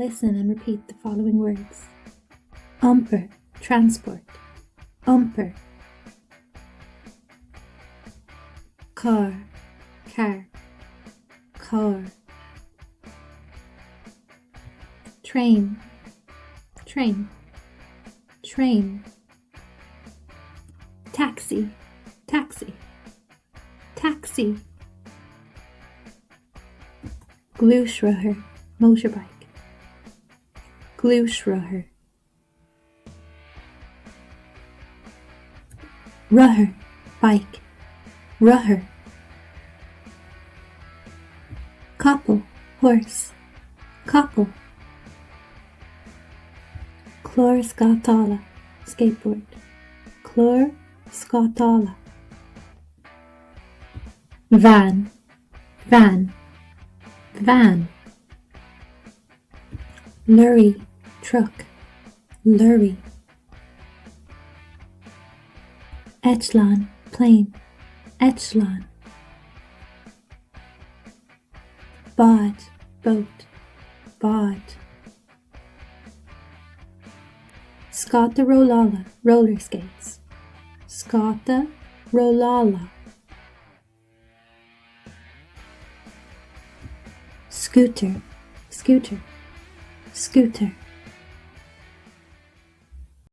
Listen and repeat the following words. Iompar, transport. Iompar. Carr, car. Carr. Train, train. Train. Taxi, taxi. Taxi. Gluaisrothar, motorbike. Gluaisrothar. Rothar, bike. Rothar. Capall, horse. Capall. Clár scátála, skateboard. Clár scátála. Veain, veain, veain. Lorry, truck, lorry. Eitleán, plane, eitleán. Bád, boat, bád. Scáta rollála, roller skates. Scáta rollála. Scútar, scooter, scútar.